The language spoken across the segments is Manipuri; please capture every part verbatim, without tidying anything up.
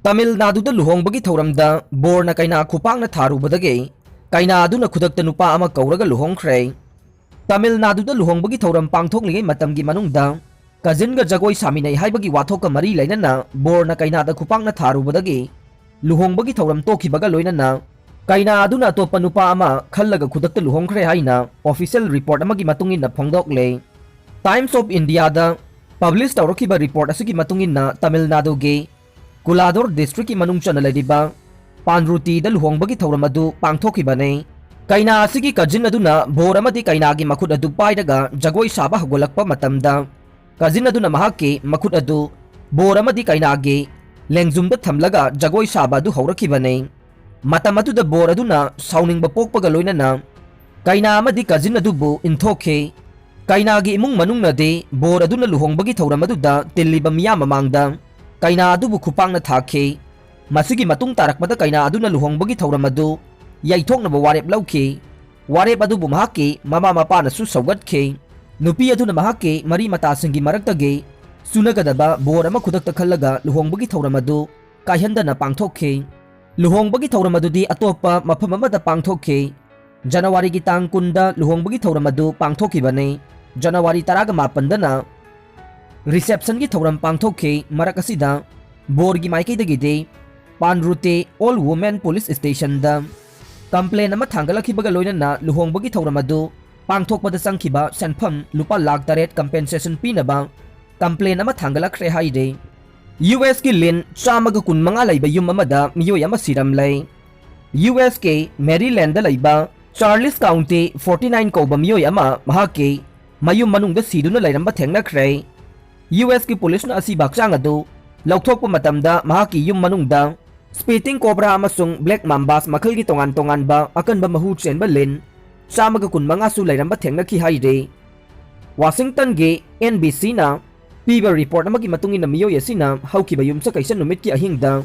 ꯇꯥꯃꯤꯜ ꯅꯥꯗꯨꯗ ꯂꯨꯍꯣꯡꯕꯒꯤ ꯊꯧꯔꯝꯗ ꯕꯣꯔꯅ ꯀꯩꯅꯥ ꯈꯨꯄꯥꯛꯅ ꯊꯥꯔꯨꯕꯗꯒꯤ ꯀꯩꯅꯥ ꯑꯗꯨꯅ ꯈꯨꯗꯛꯇ ꯅꯨꯄꯥ ꯑꯃ ꯀꯧꯔꯒ ꯂꯨꯍꯣꯡꯈ꯭ꯔꯦ꯫ ꯇꯥꯃꯤꯜ ꯅꯥꯗꯨꯗ ꯂꯨꯍꯣꯡꯕꯒꯤ ꯊꯧꯔꯝ ꯄꯥꯡꯊꯣꯛꯂꯤꯉꯩ ꯃꯇꯝꯒꯤ ꯃꯅꯨꯡꯗ ꯀꯖꯤꯟꯒ ꯖꯒꯣꯏ ꯁꯥꯃꯤꯟꯅꯩ ꯍꯥꯏꯕꯒꯤ ꯋꯥꯊꯣꯛꯀ ꯃꯔꯤ ꯂꯩꯅꯅ ꯕꯣꯔꯅ ꯀꯩꯅꯥꯗ ꯈꯨꯄꯥꯛꯅ ꯊꯥꯔꯨꯕꯗꯒꯤ ꯂꯨꯍꯣꯡꯕꯒꯤ ꯊꯧꯔꯝ ꯇꯣꯛꯈꯤꯕꯒ ꯂꯣꯏꯅꯅ ꯀꯩꯅꯥ ꯑꯗꯨꯅ ꯑꯇꯣꯞꯄ ꯅꯨꯄꯥ ꯑꯃ ꯈꯜꯂꯒ ꯈꯨꯗꯛꯇ ꯂꯨꯍꯣꯡꯈ꯭ꯔꯦ ꯍꯥꯏꯅ official report ꯑꯃꯒꯤ ꯃꯇꯨꯡ ꯏꯟꯅ ꯐꯣꯡꯗꯣꯛꯂꯦ꯫ Times of Indiaꯗ publish ꯇꯧꯔꯛꯈꯤꯕ report ꯑꯁꯤꯒꯤ ꯃꯇꯨꯡ ꯏꯟꯅ ꯇꯥꯃꯤꯜ ꯅꯥꯗꯨꯒꯤ ꯀꯨꯂꯥꯗꯣꯔ districtꯀꯤ ꯃꯅꯨꯡ ꯆꯟꯅ ꯂꯩꯔꯤꯕ ꯄꯥꯟꯔꯨꯇꯤꯗ ꯂꯨꯍꯣꯡꯕꯒꯤ ꯊꯧꯔꯝ ꯑꯗꯨ ꯄꯥꯡꯊꯣꯛꯈꯤꯕꯅꯤ꯫ ꯀꯩꯅꯥ ꯑꯁꯤꯒꯤ ꯀꯖꯤꯟ ꯑꯗꯨꯅ ꯕꯣꯔ ꯑꯃꯗꯤ ꯀꯩꯅꯥꯒꯤ ꯃꯈꯨꯠ ꯑꯗꯨ ꯄꯥꯏꯔꯒ ꯖꯒꯣꯏ ꯁꯥꯕ ꯍꯧꯒꯠꯂꯛꯄ ꯃꯇꯝꯗ ꯀꯖꯤꯟ ꯑꯗꯨꯅ ꯃꯍꯥꯛꯀꯤ ꯃꯈꯨꯠ ꯑꯗꯨ ꯕꯣꯔ ꯑꯃꯗꯤ ꯀꯩꯅꯥꯒꯤ ꯂꯦꯡꯖꯨꯝꯗ ꯊꯝꯂꯒ ꯖꯒꯣꯏ ꯁꯥꯕ ꯑꯗꯨ ꯍꯧꯔꯛꯈꯤꯕꯅꯤ꯫ ꯃꯇꯝ ꯑꯗꯨꯗ ꯕꯣꯔ ꯑꯗꯨꯅ ꯁꯥꯎꯅꯤꯡꯕ ꯄꯣꯛꯄꯒ ꯂꯣꯏꯅꯅ ꯀꯩꯅꯥ ꯑꯃꯗꯤ ꯀꯖꯤꯟ ꯑꯗꯨꯕꯨ ꯏꯟꯊꯣꯛꯈꯤ꯫ ꯀꯩꯅꯥꯒꯤ ꯏꯃꯨꯡ ꯃꯅꯨꯡꯅꯗꯤ ꯕꯣꯔ ꯑꯗꯨꯅ ꯂꯨꯍꯣꯡꯕꯒꯤ ꯊꯧꯔꯝ ꯑꯗꯨꯗ ꯇꯤꯜꯂꯤꯕ ꯃꯤꯌꯥꯝ ꯃꯃꯥꯡꯗ ꯀꯩꯅꯥ ꯑꯗꯨꯕꯨ ꯈꯨꯄꯥꯛꯅ ꯊꯥꯈꯤ꯫ ꯃꯁꯤꯒꯤ ꯃꯇꯨꯡ ꯇꯥꯔꯛꯄꯗ ꯀꯩꯅꯥ ꯑꯗꯨꯅ ꯂꯨꯍꯣꯡꯕꯒꯤ ꯊꯧꯔꯝ ꯑꯗꯨ ꯌꯩꯊꯣꯛꯅꯕ ꯋꯥꯔꯦꯞ ꯂꯧꯈꯤ꯫ ꯋꯥꯔꯦꯞ ꯑꯗꯨꯕꯨ ꯃꯍꯥꯛꯀꯤ ꯃꯃꯥ ꯃꯄꯥꯅꯁꯨ ꯁꯧꯒꯠꯈꯤ꯫ ꯅꯨꯄꯤ ꯑꯗꯨꯅ ꯃꯍꯥꯛꯀꯤ ꯃꯔꯤ ꯃꯇꯥꯁꯤꯡꯒꯤ ꯃꯔꯛꯇꯒꯤ ꯆꯨꯅꯒꯗꯕ ꯕꯣꯔ ꯑꯃ ꯈꯨꯗꯛꯇ ꯈꯜꯂꯒ ꯂꯨꯍꯣꯡꯕꯒꯤ ꯊꯧꯔꯝ ꯑꯗꯨ ꯀꯥꯏꯍꯟꯗꯅ ꯄꯥꯡꯊꯣꯛꯈꯤ꯫ ꯂꯨꯍꯣꯡꯕꯒꯤ ꯊꯧꯔꯝ ꯑꯗꯨꯗꯤ ꯑꯇꯣꯞꯄ ꯃꯐꯝ ꯑꯃꯗ ꯄꯥꯡꯊꯣꯛꯈꯤ꯫ ꯖꯅꯋꯥꯔꯤꯒꯤ ꯇꯥꯡ ꯀꯨꯟꯗ ꯂꯨꯍꯣꯡꯕꯒꯤ ꯊꯧꯔꯝ ꯑꯗꯨ ꯄꯥꯡꯊꯣꯛꯈꯤꯕꯅꯤ꯫ ꯖꯅꯋꯥꯔꯤ ꯇꯔꯥꯒ ꯃꯥꯄꯟꯗꯅ receptionꯒꯤ ꯊꯧꯔꯝ ꯄꯥꯡꯊꯣꯛꯈꯤ꯫ ꯃꯔꯛ ꯑꯁꯤꯗ ꯕꯣꯔꯒꯤ ꯃꯥꯏꯀꯩꯗꯒꯤꯗꯤ ꯄꯥꯟꯔꯨꯇꯦ All Women Police Stationꯗ complaint ꯑꯃ ꯊꯥꯡꯒꯠꯂꯛꯈꯤꯕꯒ ꯂꯣꯏꯅꯅ ꯂꯨꯍꯣꯡꯕꯒꯤ ꯊꯧꯔꯝ ꯑꯗꯨ ꯄꯥꯡꯊꯣꯛꯄꯗ ꯆꯪꯈꯤꯕ ꯁꯦꯟꯐꯝ ꯂꯨꯄꯥ ꯂꯥꯈ ꯇꯔꯦꯠ compensation ꯄꯤꯅꯕ complaint ꯑꯃ ꯊꯥꯡꯒꯠꯂꯛꯈ꯭ꯔꯦ ꯍꯥꯏꯔꯤ꯫ USꯀꯤ ꯂꯤꯟ ꯆꯥꯝꯃꯒ ꯀꯨꯟꯃꯉꯥ ꯂꯩꯕ ꯌꯨꯝ ꯑꯃꯗ ꯃꯤꯑꯣꯏ ꯑꯃ ꯁꯤꯔꯝꯂꯦ꯫ USꯀꯤ Marylandꯗ ꯂꯩꯕ Charles County forty nine ꯀꯧꯕ ꯃꯤꯑꯣꯏ ꯑꯃ ꯃꯍꯥꯛꯀꯤ ꯃꯌꯨꯝ ꯃꯅꯨꯡꯗ ꯁꯤꯗꯨꯅ ꯂꯩꯔꯝꯕ ꯊꯦꯡꯅꯈ꯭ꯔꯦ꯫ USꯀꯤ ꯄꯨꯂꯤꯁꯅ ꯑꯁꯤꯕ ꯍꯛꯆꯥꯡ ꯑꯗꯨ ꯂꯧꯊꯣꯛꯄ ꯃꯇꯝꯗ ꯃꯍꯥꯛꯀꯤ ꯌꯨꯝ ꯃꯅꯨꯡꯗ spitting cobra ꯑꯃꯁꯨꯡ black mambas ꯃꯈꯜꯒꯤ ꯇꯣꯉꯥꯟ ꯇꯣꯉꯥꯟꯕ ꯑꯀꯟꯕ ꯃꯍꯨ ꯆꯦꯟꯕ ꯂꯤꯟ ꯆꯥꯝꯃꯒ ꯀꯨꯟꯃꯉꯥꯁꯨ ꯂꯩꯔꯝꯕ ꯊꯦꯡꯅꯈꯤ ꯍꯥꯏꯔꯤ꯫ Washingtonꯒꯤ NBCꯅ ꯄꯤꯕ report ꯑꯃꯒꯤ ꯃꯇꯨꯡ ꯏꯟꯅ ꯃꯤꯑꯣꯏ ꯑꯁꯤꯅ ꯍꯧꯈꯤꯕ ꯌꯨꯝꯁꯀꯩꯁ ꯅꯨꯃꯤꯠꯀꯤ ꯑꯍꯤꯡꯗ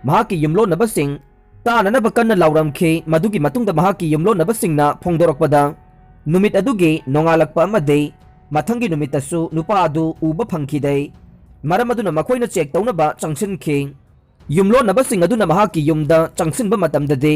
ꯃꯍꯥꯛꯀꯤ ꯌꯨꯝꯂꯣꯟꯅꯕꯁꯤꯡ ꯇꯥꯅꯅꯕ ꯀꯟꯅ ꯂꯥꯎꯔꯝꯈꯤ꯫ ꯃꯗꯨꯒꯤ ꯃꯇꯨꯡꯗ ꯃꯍꯥꯛꯀꯤ ꯌꯨꯝꯂꯣꯟꯅꯕꯁꯤꯡꯅ ꯐꯣꯡꯗꯣꯔꯛꯄꯗ ꯅꯨꯃꯤꯠ ꯑꯗꯨꯒꯤ ꯅꯣꯡꯉꯥꯜꯂꯛꯄ ꯑꯃꯗꯤ ꯃꯊꯪꯒꯤ ꯅꯨꯃꯤꯠꯇꯁꯨ ꯅꯨꯄꯥ ꯑꯗꯨ ꯎꯕ ꯐꯪꯈꯤꯗꯦ꯫ ꯃꯔꯝ ꯑꯗꯨꯅ ꯃꯈꯣꯏꯅ check ꯇꯧꯅꯕ ꯆꯪꯁꯤꯟꯈꯤ꯫ ꯌꯨꯝꯂꯣꯟꯅꯕꯁꯤꯡ ꯑꯗꯨꯅ ꯃꯍꯥꯛꯀꯤ ꯌꯨꯝꯗ ꯆꯪꯁꯤꯟꯕ ꯃꯇꯝꯗꯗꯤ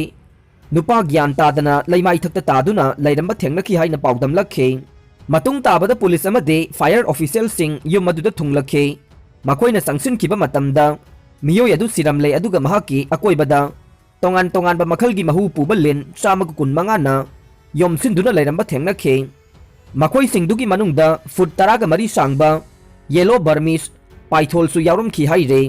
ꯅꯨꯄꯥ ꯒ꯭ꯌꯥꯟ ꯇꯥꯗꯅ ꯂꯩꯃꯥꯏꯊꯛꯇ ꯇꯥꯗꯨꯅ ꯂꯩꯔꯝꯕ ꯊꯦꯡꯅꯈꯤ ꯍꯥꯏꯅ ꯄꯥꯎꯗꯝꯂꯛꯈꯤ꯫ ꯃꯇꯨꯡ ꯇꯥꯕꯗ ꯄꯨꯂꯤꯁ ꯑꯃꯗꯤ ꯐꯥꯌꯔ ꯑꯣꯐꯤꯁꯤꯌꯦꯜꯁꯤꯡ ꯌꯨꯝ ꯑꯗꯨꯗ ꯊꯨꯡꯂꯛꯈꯤ꯫ ꯃꯈꯣꯏꯅ ꯆꯪꯁꯤꯟꯈꯤꯕ ꯃꯇꯝꯗ ꯃꯤꯑꯣꯏ ꯑꯗꯨ ꯁꯤꯔꯝꯂꯦ, ꯑꯗꯨꯒ ꯃꯍꯥꯛꯀꯤ ꯑꯀꯣꯏꯕꯗ ꯇꯣꯉꯥꯟ ꯇꯣꯉꯥꯟꯕ ꯃꯈꯜꯒꯤ ꯃꯍꯨ ꯄꯨꯕ ꯂꯤꯟ ꯆꯥꯝꯃꯒ ꯀꯨꯟ ꯃꯉꯥꯅ ꯌꯣꯝꯁꯤꯟꯗꯨꯅ ꯂꯩꯔꯝꯕ ꯊꯦꯡꯅꯈꯤ꯫ ꯃꯈꯣꯏꯁꯤꯡꯗꯨꯒꯤ ꯃꯅꯨꯡꯗ ꯐꯨꯠ ꯇꯔꯥꯒ ꯃꯔꯤ ꯁꯥꯡꯕ ꯌꯦꯂꯣ ꯕꯔꯃꯤꯁ ꯄꯥꯏꯊꯣꯜꯁꯨ ꯌꯥꯎꯔꯝꯈꯤ ꯍꯥꯏꯔꯤ꯫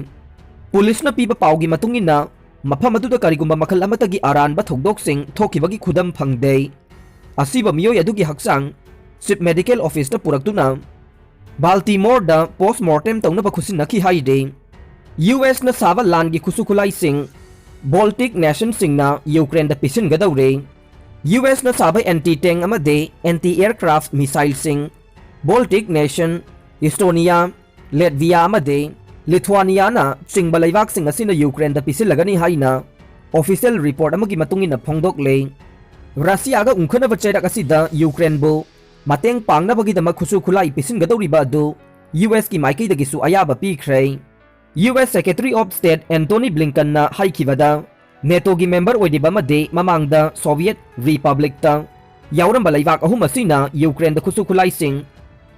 ꯄꯨꯂꯤꯁꯅ ꯄꯤꯕ ꯄꯥꯎꯒꯤ ꯃꯇꯨꯡ ꯏꯟꯅ, ꯃꯐꯝ ꯑꯗꯨꯗ ꯀꯔꯤꯒꯨꯝꯕ ꯃꯈꯜ ꯑꯃꯠꯇꯒꯤ ꯑꯔꯥꯟꯕ ꯊꯧꯗꯣꯛꯁꯤꯡ ꯊꯣꯛꯈꯤꯕꯒꯤ ꯈꯨꯗꯝ ꯐꯪꯗꯦ꯫ ꯑꯁꯤꯕ ꯃꯤꯑꯣꯏ ꯑꯗꯨꯒꯤ ꯍꯛꯆꯥꯡ ꯆꯤꯞ ꯃꯦꯗꯤꯀꯦꯜ ꯑꯣꯐꯤꯁꯇ ꯄꯨꯔꯛꯇꯨꯅ ꯕꯥꯜꯇꯤꯃꯣꯔꯗ ꯄꯣꯁꯃꯣꯔꯇꯦꯝ ꯇꯧꯅꯕ ꯈꯨꯠꯁꯤꯟꯅꯈꯤ ꯍꯥꯏꯔꯤ꯫ ꯌꯨ ꯑꯦꯁꯅ ꯁꯥꯕ ꯂꯥꯟꯒꯤ ꯈꯨꯠꯁꯨ ꯈꯨꯠꯂꯥꯏꯁꯤꯡ ꯕꯣꯜꯇꯤꯛ ꯅꯦꯁꯟꯁꯤꯡꯅ ꯌꯨꯀ꯭ꯔꯦꯟꯗ ꯄꯤꯁꯤꯟꯒꯗꯧꯔꯦ꯫ ꯌꯨ ꯑꯦꯁꯅ ꯁꯥꯕ ꯑꯦꯟꯇꯤ ꯇꯦꯡ ꯑꯃꯗꯤ ꯑꯦꯟꯇꯤ ꯑꯦꯌꯔꯀ꯭ꯔꯥꯐ ꯃꯤꯁꯥꯏꯜꯁꯤꯡ ꯕꯣꯜꯇꯤꯛ ꯅꯦꯁꯟ, ꯏꯁꯇꯣꯅꯤꯌꯥ, ꯂꯦꯠꯚꯤꯌꯥ ꯑꯃꯗꯤ ꯂꯤꯊꯨꯋꯥꯅꯤꯌꯥꯅ ꯆꯤꯡꯕ ꯂꯩꯕꯥꯛꯁꯤꯡ ꯑꯁꯤꯅ ꯌꯨꯀ꯭ꯔꯦꯟꯗ ꯄꯤꯁꯤꯜꯂꯒꯅꯤ ꯍꯥꯏꯅ ꯑꯣꯐꯤꯁꯤꯌꯦꯜ ꯔꯤꯄꯣꯔꯠ ꯑꯃꯒꯤ ꯃꯇꯨꯡ ꯏꯟꯅ ꯐꯣꯡꯗꯣꯛꯂꯦ꯫ ꯔꯁꯤꯌꯥꯒ ꯎꯪꯈꯠꯅꯕ ꯆꯩꯔꯛ ꯑꯁꯤꯗ ꯌꯨꯀ꯭ꯔꯦꯟꯕꯨ ꯃꯇꯦꯡ ꯄꯥꯡꯅꯕꯒꯤꯗꯃꯛ ꯈꯨꯠꯁꯨ ꯈꯨꯠꯂꯥꯏ ꯄꯤꯁꯤꯟꯒꯗꯧꯔꯤꯕ ꯑꯗꯨ ꯌꯨ ꯑꯦꯁꯀꯤ ꯃꯥꯏꯀꯩꯗꯒꯤꯁꯨ ꯑꯌꯥꯕ ꯄꯤꯈ꯭ꯔꯦ꯫ U S secretary of state Antony ꯕ꯭ꯂꯤꯡꯀꯟꯅ ꯍꯥꯏꯈꯤꯕꯗ, ꯅꯦꯇꯣꯒꯤ ꯃꯦꯝꯕꯔ ꯑꯣꯏꯔꯤꯕ ꯑꯃꯗꯤ ꯃꯃꯥꯡꯗ ꯁꯣꯚꯤꯌꯦꯠ ꯔꯤꯄꯕ꯭ꯂꯤꯛꯇ ꯌꯥꯎꯔꯝꯕ ꯂꯩꯕꯥꯛ ꯑꯍꯨꯝ ꯑꯁꯤꯅ ꯌꯨꯀ꯭ꯔꯦꯟꯗ ꯈꯨꯠꯁꯨ ꯈꯨꯠꯂꯥꯏꯁꯤꯡ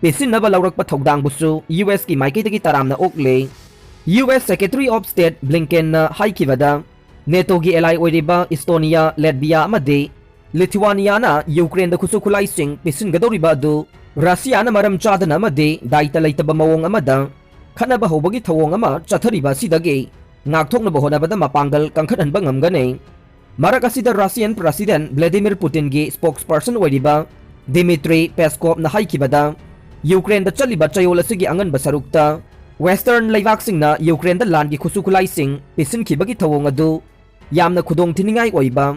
ꯄꯤꯁꯤꯟꯅꯕ ꯂꯧꯔꯛꯄ ꯊꯧꯗꯥꯡꯕꯨꯁꯨ ꯌꯨ ꯑꯦꯁꯀꯤ ꯃꯥꯏꯀꯩꯗꯒꯤ ꯇꯔꯥꯝꯅ ꯑꯣꯛꯂꯦ꯫ U S secretary of state ꯕ꯭ꯂꯤꯡꯀꯦꯟꯅ ꯍꯥꯏꯈꯤꯕꯗ, ꯅꯦꯇꯣꯒꯤ ꯑꯦꯂꯥꯏ ꯑꯣꯏꯔꯤꯕ ꯏꯁꯇꯣꯅꯤꯌꯥ, ꯂꯦꯠꯚꯤꯌꯥ ꯑꯃꯗꯤ ꯂꯤꯊꯨꯋꯥꯅꯤꯌꯥꯅ ꯌꯨꯀ꯭ꯔꯦꯟꯗ ꯈꯨꯠꯁꯨ ꯈꯨꯠꯂꯥꯏꯁꯤꯡ ꯄꯤꯁꯤꯟꯒꯗꯧꯔꯤꯕ ꯑꯗꯨ ꯔꯁꯤꯌꯥꯅ ꯃꯔꯝ ꯆꯥꯗꯅ ꯑꯃꯗꯤ ꯗꯥꯏꯇ ꯂꯩꯇꯕ ꯃꯑꯣꯡ ꯑꯃꯗ ꯈꯠꯅꯕ ꯍꯧꯕꯒꯤ ꯊꯧꯑꯣꯡ ꯑꯃ ꯆꯠꯊꯔꯤꯕ ꯑꯁꯤꯗꯒꯤ ꯉꯥꯛꯊꯣꯛꯅꯕ ꯍꯣꯠꯅꯕꯗ ꯃꯄꯥꯡꯒꯜ ꯀꯟꯈꯠꯍꯟꯕ ꯉꯝꯒꯅꯤ꯫ ꯃꯔꯛ ꯑꯁꯤꯗ ꯔꯁꯤꯌꯥꯟ ꯄ꯭ꯔꯁꯤꯗꯦꯟ ꯚ꯭ꯂꯦꯗꯤꯃꯤꯔ ꯄꯨꯇꯤꯟꯒꯤ ꯁ꯭ꯄꯣꯛꯁꯄꯔꯁꯟ ꯑꯣꯏꯔꯤꯕ ꯗꯤꯃꯤꯇ꯭ꯔꯤ ꯄꯦꯁꯀꯣꯞꯅ ꯍꯥꯏꯈꯤꯕꯗ, ꯌꯨꯀ꯭ꯔꯦꯟꯗ ꯆꯠꯂꯤꯕ ꯆꯌꯣꯜ ꯑꯁꯤꯒꯤ ꯑꯉꯟꯕ ꯁꯔꯨꯛꯇ ꯋꯦꯁꯇꯔꯟ ꯂꯩꯕꯥꯛꯁꯤꯡꯅ ꯌꯨꯀ꯭ꯔꯦꯟꯗ ꯂꯥꯟꯒꯤ ꯈꯨꯠꯁꯨ ꯈꯨꯠꯂꯥꯏꯁꯤꯡ ꯄꯤꯁꯤꯟꯈꯤꯕꯒꯤ ꯊꯧꯑꯣꯡ ꯑꯗꯨ ꯌꯥꯝꯅ ꯈꯨꯗꯣꯡꯊꯤꯅꯤꯡꯉꯥꯏ ꯑꯣꯏꯕ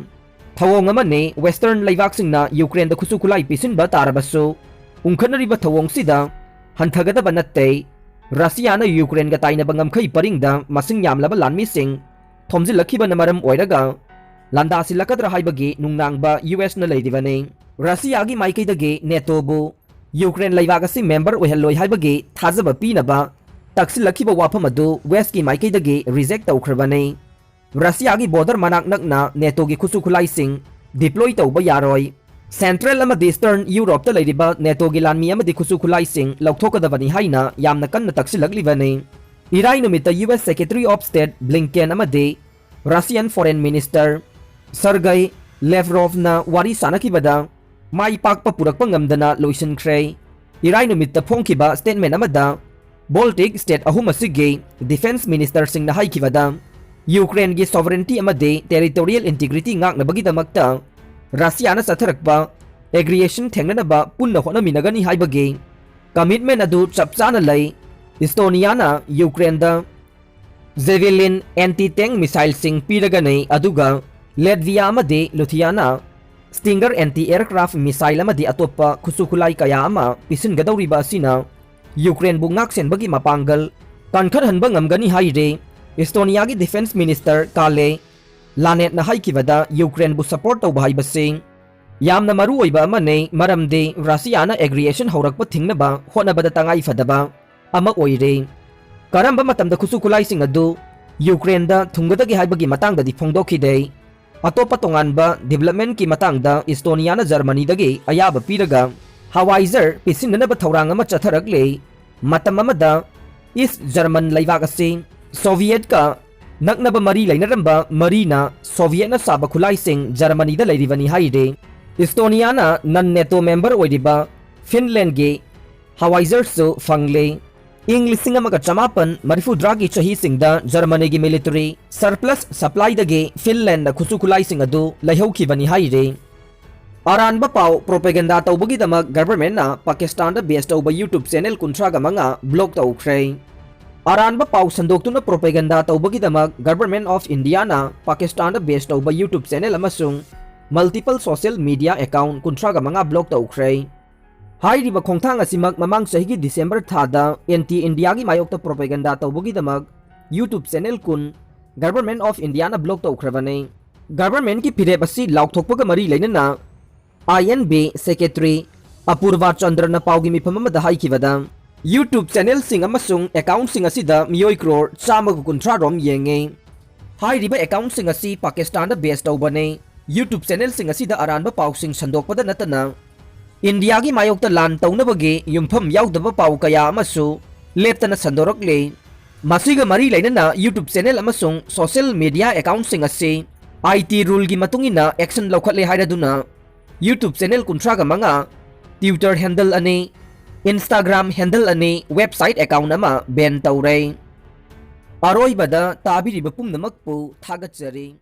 ꯊꯧꯑꯣꯡ ꯑꯃꯅꯤ꯫ ꯋꯦꯁꯇꯔꯟ ꯂꯩꯕꯥꯛꯁꯤꯡꯅ ꯌꯨꯀ꯭ꯔꯦꯟꯗ ꯈꯨꯠꯁꯨ ꯈꯨꯠꯂꯥꯏ ꯄꯤꯁꯤꯟꯕ ꯇꯥꯔꯕꯁꯨ, ꯎꯪꯈꯠꯅꯔꯤꯕ ꯊꯧꯑꯣꯡꯁꯤꯗ ꯍꯟꯊꯒꯗꯕ ꯅꯠꯇꯦ꯫ ꯔꯁꯤꯌꯥꯅ ꯌꯨꯀ꯭ꯔꯦꯟꯒ ꯇꯥꯏꯅꯕ ꯉꯝꯈꯩ ꯄꯔꯤꯡꯗ ꯃꯁꯤꯡ ꯌꯥꯝꯂꯕ ꯂꯥꯟꯃꯤꯁꯤꯡ ꯊꯣꯝꯖꯤꯜꯂꯛꯈꯤꯕꯅ ꯃꯔꯝ ꯑꯣꯏꯔꯒ ꯂꯥꯟꯗꯥꯁꯤꯜꯂꯛꯀꯗ꯭ꯔꯥ ꯍꯥꯏꯕꯒꯤ ꯅꯨꯡꯅꯥꯡꯕ ꯌꯨ ꯑꯦꯁꯅ ꯂꯩꯔꯤꯕꯅꯤ꯫ ꯔꯁꯤꯌꯥꯒꯤ ꯃꯥꯏꯀꯩꯗꯒꯤ ꯅꯦꯇꯣꯕꯨ ꯌꯨꯀ꯭ꯔꯦꯟ ꯂꯩꯕꯥꯛ ꯑꯁꯤ ꯃꯦꯝꯕꯔ ꯑꯣꯏꯍꯜꯂꯣꯏ ꯍꯥꯏꯕꯒꯤ ꯊꯥꯖꯕ ꯄꯤꯅꯕ ꯇꯛꯁꯤꯜꯂꯛꯈꯤꯕ ꯋꯥꯐꯝ ꯑꯗꯨ Westꯀꯤ ꯃꯥꯏꯀꯩꯗꯒꯤ reject ꯇꯧꯈ꯭ꯔꯕꯅꯤ꯫ ꯔꯁꯤꯌꯥꯒꯤ border ꯃꯅꯥꯛ ꯅꯛꯅ NATOꯒꯤ ꯈꯨꯠꯁꯨ ꯈꯨꯠꯂꯥꯏꯁꯤꯡ deploy ꯇꯧꯕ ꯌꯥꯔꯣꯏ꯫ Central ꯑꯃꯗꯤ Eastern Europeꯇ ꯂꯩꯔꯤꯕ NATOꯒꯤ ꯂꯥꯟꯃꯤ ꯑꯃꯗꯤ ꯈꯨꯠꯁꯨ ꯈꯨꯠꯂꯥꯏꯁꯤꯡ ꯂꯧꯊꯣꯛꯀꯗꯕꯅꯤ ꯍꯥꯏꯅ ꯌꯥꯝꯅ ꯀꯟꯅ ꯇꯛꯁꯤꯜꯂꯛꯂꯤꯕꯅꯤ꯫ ꯏꯔꯥꯏ ꯅꯨꯃꯤꯠꯇ U S Secretary of State Blinken ꯑꯃꯗꯤ Russian Foreign Minister Sergei Lavrovꯅ ꯋꯥꯔꯤ ꯁꯥꯟꯅꯈꯤꯕꯗ ꯃꯥꯏ ꯄꯥꯛꯄ ꯄꯨꯔꯛꯄ ꯉꯝꯗꯅ ꯂꯣꯏꯁꯤꯟꯈ꯭ꯔꯦ꯫ ꯏꯔꯥꯏ ꯅꯨꯃꯤꯠꯇ ꯐꯣꯡꯈꯤꯕ statement ꯑꯃꯗ Baltic state ꯑꯍꯨꯝ ꯑꯁꯤꯒꯤ defence ministerꯁꯤꯡꯅ ꯍꯥꯏꯈꯤꯕꯗ, ꯌꯨꯀ꯭ꯔꯦꯟꯒꯤ sovereignty ꯑꯃꯗꯤ territorial integrity ꯉꯥꯛꯅꯕꯒꯤꯗꯃꯛꯇ ꯔꯁꯤꯌꯥꯅ ꯆꯠꯊꯔꯛꯄ aggression ꯊꯦꯡꯅꯅꯕ ꯄꯨꯟꯅ ꯍꯣꯠꯅꯃꯤꯟꯅꯒꯅꯤ ꯍꯥꯏꯕꯒꯤ commitment ꯑꯗꯨ ꯆꯞ ꯆꯥꯅ ꯂꯩ꯫ ꯏꯁꯇꯣꯅꯤꯌꯥꯅ ꯌꯨꯀ꯭ꯔꯦꯟꯗ Javelin anti-tank missileꯁꯤꯡ ꯄꯤꯔꯒꯅꯤ, ꯑꯗꯨꯒ ꯂꯦꯠꯚꯤꯌꯥ ꯑꯃꯗꯤ ꯂꯨꯊꯤꯌꯥꯅ Stinger anti-aircraft missile ꯑꯃꯗꯤ ꯑꯇꯣꯞꯄ ꯈꯨꯠꯁꯨ ꯈꯨꯠꯂꯥꯏ ꯀꯌꯥ ꯑꯃ ꯄꯤꯁꯤꯟꯒꯗꯧꯔꯤꯕ ꯑꯁꯤꯅ ꯌꯨꯀ꯭ꯔꯦꯟꯕꯨ ꯉꯥꯛꯁꯦꯟꯕꯒꯤ ꯃꯄꯥꯡꯒꯜ ꯀꯟꯈꯠꯍꯟꯕ ꯉꯝꯒꯅꯤ ꯍꯥꯏꯔꯦ꯫ ꯏꯁꯇꯣꯅꯤꯌꯥꯒꯤ defence minister Kalle Lanetꯅ ꯍꯥꯏꯈꯤꯕꯗ, ꯌꯨꯀ꯭ꯔꯦꯟꯕꯨ support ꯇꯧꯕ ꯍꯥꯏꯕꯁꯤ ꯌꯥꯝꯅ ꯃꯔꯨ ꯑꯣꯏꯕ ꯑꯃꯅꯤ, ꯃꯔꯝꯗꯤ ꯔꯁꯤꯌꯥꯅ aggression ꯍꯧꯔꯛꯄ ꯊꯤꯡꯅꯕ ꯍꯣꯠꯅꯕꯗ ꯇꯉꯥꯏ ꯐꯗꯕ ꯑꯃ ꯑꯣꯏꯔꯦ꯫ ꯀꯔꯝꯕ ꯃꯇꯝꯗ ꯈꯨꯠꯁꯨ ꯈꯨꯠꯂꯥꯏꯁꯤꯡ ꯑꯗꯨ ꯌꯨꯀ꯭ꯔꯦꯟꯗ ꯊꯨꯡꯒꯗꯒꯦ ꯍꯥꯏꯕꯒꯤ ꯃꯇꯥꯡꯗꯗꯤ ꯐꯣꯡꯗꯣꯛꯈꯤꯗꯦ꯫ ꯑꯇꯣꯞꯄ ꯇꯣꯉꯥꯟꯕ developmentꯀꯤ ꯃꯇꯥꯡꯗ ꯏꯁꯇꯣꯅꯤꯌꯥꯅ ꯖꯔꯃꯅꯤꯗꯒꯤ ꯑꯌꯥꯕ ꯄꯤꯔꯒ howitzer ꯄꯤꯁꯤꯟꯅꯅꯕ ꯊꯧꯔꯥꯡ ꯑꯃ ꯆꯠꯊꯔꯛꯂꯦ꯫ ꯃꯇꯝ ꯑꯃꯗ East German ꯂꯩꯕꯥꯛ ꯑꯁꯤ Sovietꯀ ꯅꯛꯅꯕ ꯃꯔꯤ ꯂꯩꯅꯔꯝꯕ ꯃꯔꯤꯅ Sovietꯅ ꯁꯥꯕ ꯈꯨꯠꯂꯥꯏꯁꯤꯡ ꯖꯔꯃꯅꯤꯗ ꯂꯩꯔꯤꯕꯅꯤ ꯍꯥꯏꯔꯦ꯫ ꯏꯁꯇꯣꯅꯤꯌꯥꯅ non NATO member ꯑꯣꯏꯔꯤꯕ ꯐꯤꯟꯂꯦꯟꯒꯤ howitzer ꯁꯨ ꯐꯪꯂꯦ꯫ ꯏꯪ ꯂꯤꯁꯤꯡ ꯑꯃꯒ ꯆꯃꯥꯄꯟ ꯃꯔꯤꯐꯨꯇꯔꯥꯒꯤ ꯆꯍꯤꯁꯤꯡꯗ ꯖꯔꯃꯅꯤꯒꯤ military surplus supply ꯗꯒꯤ ꯐꯤꯟꯂꯦꯟꯗ ꯈꯨꯠꯁꯨ ꯈꯨꯠꯂꯥꯏꯁꯤꯡ ꯑꯗꯨ ꯂꯩꯍꯧꯈꯤꯕꯅꯤ ꯍꯥꯏꯔꯤ꯫ ꯑꯔꯥꯟꯕ ꯄꯥꯎ propaganda ꯇꯧꯕꯒꯤꯗꯃꯛ governmentꯅ ꯄꯥꯀꯤꯁꯇꯥꯟꯗ base ꯇꯧꯕ YouTube channel ꯀꯨꯟꯊ꯭ꯔꯥꯒ ꯃꯉꯥ block ꯇꯧꯈ꯭ꯔꯦ꯫ ꯑꯔꯥꯟꯕ ꯄꯥꯎ ꯁꯟꯗꯣꯛꯇꯨꯅ propaganda ꯇꯧꯕꯒꯤꯗꯃꯛ Government of Indiaꯅ ꯄꯥꯀꯤꯁꯇꯥꯟꯗ base ꯇꯧꯕ YouTube channel ꯑꯃꯁꯨꯡ multiple social media account ꯀꯨꯟꯊ꯭ꯔꯥꯒ ꯃꯉꯥ block ꯇꯧꯈ꯭ꯔꯦ꯫ ꯍꯥꯏꯔꯤꯕ ꯈꯣꯡꯊꯥꯡ ꯑꯁꯤꯃꯛ ꯃꯃꯥꯡ ꯆꯍꯤꯒꯤ December ꯊꯥꯗ anti Indiaꯒꯤ ꯃꯥꯌꯣꯛꯇ propaganda ꯇꯧꯕꯒꯤꯗꯃꯛ YouTube channel ꯀꯨꯟ Government of Indiaꯅ block ꯇꯧꯈ꯭ꯔꯕꯅꯤ꯫ Governmentꯀꯤ ꯐꯤꯔꯦꯞ ꯑꯁꯤ ꯂꯥꯎꯊꯣꯛꯄꯒ ꯃꯔꯤ ꯂꯩꯅꯅ I N B secretary ꯑꯄꯨꯔꯚꯥ ꯆꯟꯗ꯭ꯔꯅ ꯄꯥꯎꯒꯤ ꯃꯤꯐꯝ ꯑꯃꯗ ꯍꯥꯏꯈꯤꯕꯗ, YouTube channelꯁꯤꯡ ꯑꯃꯁꯨꯡ accountꯁꯤꯡ ꯑꯁꯤꯗ ꯃꯤꯑꯣꯏ ꯀ꯭ꯔꯣꯔ ꯆꯥꯝꯃꯒ ꯀꯨꯟꯊ꯭ꯔꯥ ꯔꯣꯝ ꯌꯦꯡꯉꯤ꯫ ꯍꯥꯏꯔꯤꯕ accountꯁꯤꯡ ꯑꯁꯤ ꯄꯥꯀꯤꯁꯇꯥꯟꯗ base ꯇꯧꯕꯅꯤ꯫ YouTube channelꯁꯤꯡ ꯑꯁꯤꯗ ꯑꯔꯥꯟꯕ ꯄꯥꯎꯁꯤꯡ ꯁꯟꯗꯣꯛꯄꯗ ꯅꯠꯇꯅ ꯏꯟꯗꯤꯌꯥꯒꯤ ꯃꯥꯌꯣꯛꯇ ꯂꯥꯟ ꯇꯧꯅꯕꯒꯤ ꯌꯨꯝꯐꯝ ꯌꯥꯎꯗꯕ ꯄꯥꯎ ꯀꯌꯥ ꯑꯃꯁꯨ ꯂꯦꯞꯇꯅ ꯁꯟꯗꯣꯔꯛꯂꯤ꯫ ꯃꯁꯤꯒ ꯃꯔꯤ ꯂꯩꯅꯅ YouTube channel ꯑꯃꯁꯨꯡ social media accountꯁꯤꯡ ꯑꯁꯤ I T ruleꯒꯤ ꯃꯇꯨꯡ ꯏꯟꯅ action ꯂꯧꯈꯠꯂꯦ ꯍꯥꯏꯔꯗꯨꯅ YouTube channel ꯀꯨꯟꯊ꯭ꯔꯥꯒ ꯃꯉꯥ, Twitter handle ꯑꯅꯤ, Instagram handle ꯑꯅꯤ, website account ꯑꯃ ban ꯇꯧꯔꯦ꯫ ꯑꯔꯣꯏꯕꯗ ꯇꯥꯕꯤꯔꯤꯕ ꯄꯨꯝꯅꯃꯛꯄꯨ ꯊꯥꯒꯠꯆꯔꯤ꯫